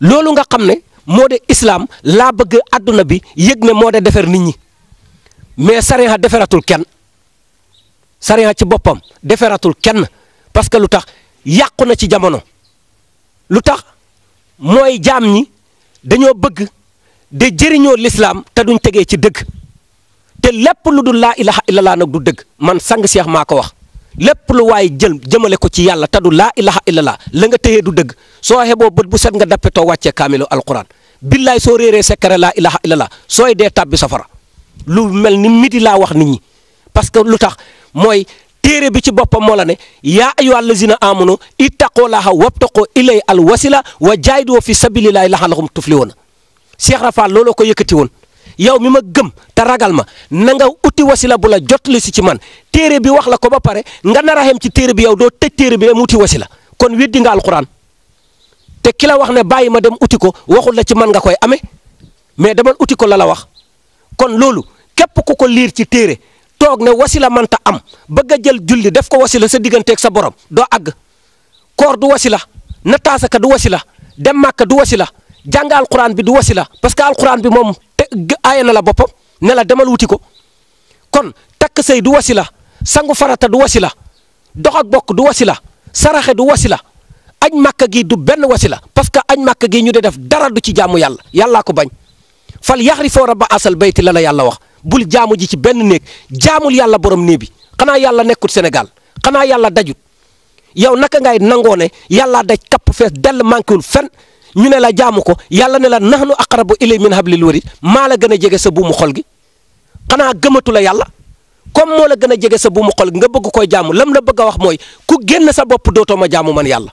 loolu nga xam ne moo de islam laa bëgg adduna bi yëg ne moo de defar nit ñi mais sariya defaratul kenn sariya ci boppam defaratul kenn parce que lu tax yàqu na ci jamono lu tax mooy jaam ñi dañoo bëgg de jëriñoo l'islam te duñ tegee ci dëgg te lépp lu dul laa ilaha illallah nag du dëgg man sang Cheikh maa ko wax lépp lu waay jël jëmale ko ci yàlla te du laa ilaha illallah la nga téyee du dëgg soo xeboo bët bu set nga dappetoo wàccee kaamilu alquran billaay soo réeree sekkare laa ilaha illallah sooy dee tàbbi safara lu mel ni midi laa wax nit ñi parce que lu tax mooy téere bi ci boppam moo la ne yaa ayyuha allazina amanu ittaqoolaha wabtaqoo ilay al wasila wa jaayidoo fi sabilillahi laxalakum tufliwoona Cheikh Rafal looloo ko yëkkati woon yow mi ma gëm te ragal ma na nga uti wasila bu la jotali si ci man téere bi wax la ko ba pare nga nar a xem ci téere bi yow doo tëj téere bi dem uti wasila kon weddi nga alquran te ki la wax ne bàyyi ma dem uti ko waxul la ci man nga koy amee mais demal uti ko la wax kon loolu képp ku ko liir ci téere toog ne wasila manta am bëgg a jël julli def ko wasila sa digganteeg sa borom doo àgg koor du wasila nataasaka du wasila dem màkka du wasila jàng alquran bi du wasila parce que alquran bi moom aaya na la boppam ne la demal wuti ko kon takk sëy du wasila sangu farata du wasila dox ak bokk du wasila saraxe du wasila aj màkka gi du benn wasila parce que aj màkka gi ñu de def dara du ci jaamu yàlla yàllaa ko bañ fal yaxrifoo rabba asal bayti la yàlla wax bul jaamu ji ci benn néeg jaamul yàlla borom néeg bi xanaa yàlla nekkut Sénégal xanaa yàlla dajut yow naka ngay nangoo ne yàllaa daj kapp fees dell manquéwul fen ñu ne la jaamu ko yàlla ne la nahnu aqrabu ilay min hablil warid maa la gën a jege sa buumu xol gi xanaa gëmatu la yàlla comme moo la gën a jege sa buumu xol gi nga bëgg koy jaamu lam la bëgg a wax mooy ku génn sa bopp dootoo ma jaamu man yàlla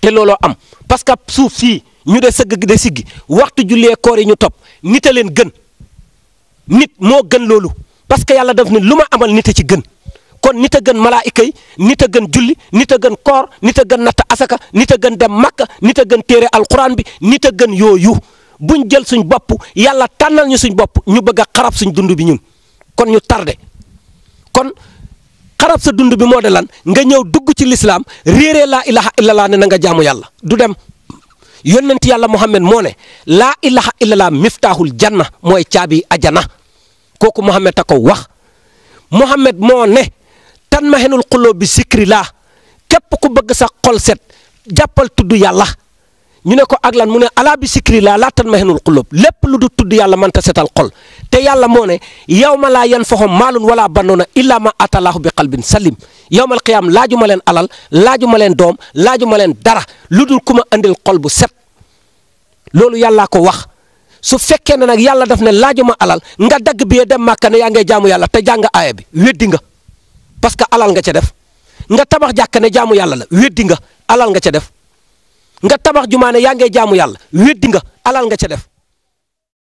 te looloo am parce que suuf sii ñu de sëgg gi de siggi waxtu jullee koor yi ñu topp nit a leen gën nit moo gën loolu parce que yàlla daf ne lu ma amal nit a ci gën kon nit a gën malaayika yi nit a gën julli nit a gën koor nit a gën natt asaka nit a gën dem makka nit a gën téere alquran bi nit a gën yooyu buñ jël suñ bopp yàlla tànnal ñu suñ bopp ñu bëgg a xarab suñ dund bi ñun kon ñu tardé kon xarab sa dund bi moo de lan nga ñëw dugg ci lislaam réeree laa ilaha illallah ne na nga jaamu yàlla du dem yónnent yàlla Muhammad moo ne laa ilaha illallah miftaaxul janna mooy caabi ajana kooku Muhammad a ko wax Muhammad moo ne tan ma xenul xuloo bi sikri laa képp ku bëgg sa xol set jàppal tudd yàlla ñu ne ko ak lan mu ne alaa bi sikri laa tan ma xenul xuloo lépp lu du tudd yàlla mënta setal xol te yàlla moo ne yawma laa yanfaxu maalun wala banoona illa ma atalaahu bi qalbin salim yawmal qiyaam laaju ma leen alal laaju ma leen doom laaju ma leen dara lu dul ku ma andil xol bu set loolu yàllaa ko wax su fekkee ne nag yàlla daf ne laaju ma alal nga dagg bi dem màkka ne yaa ngay jaamu yàlla te jàng aaya bi weddi nga parce que alal nga ca def nga tabax jàkka ne jaamu yàlla la weddi nga alal nga ca def nga tabax jumaa ne yaa ngay jaamu yàlla weddi nga alal nga ca def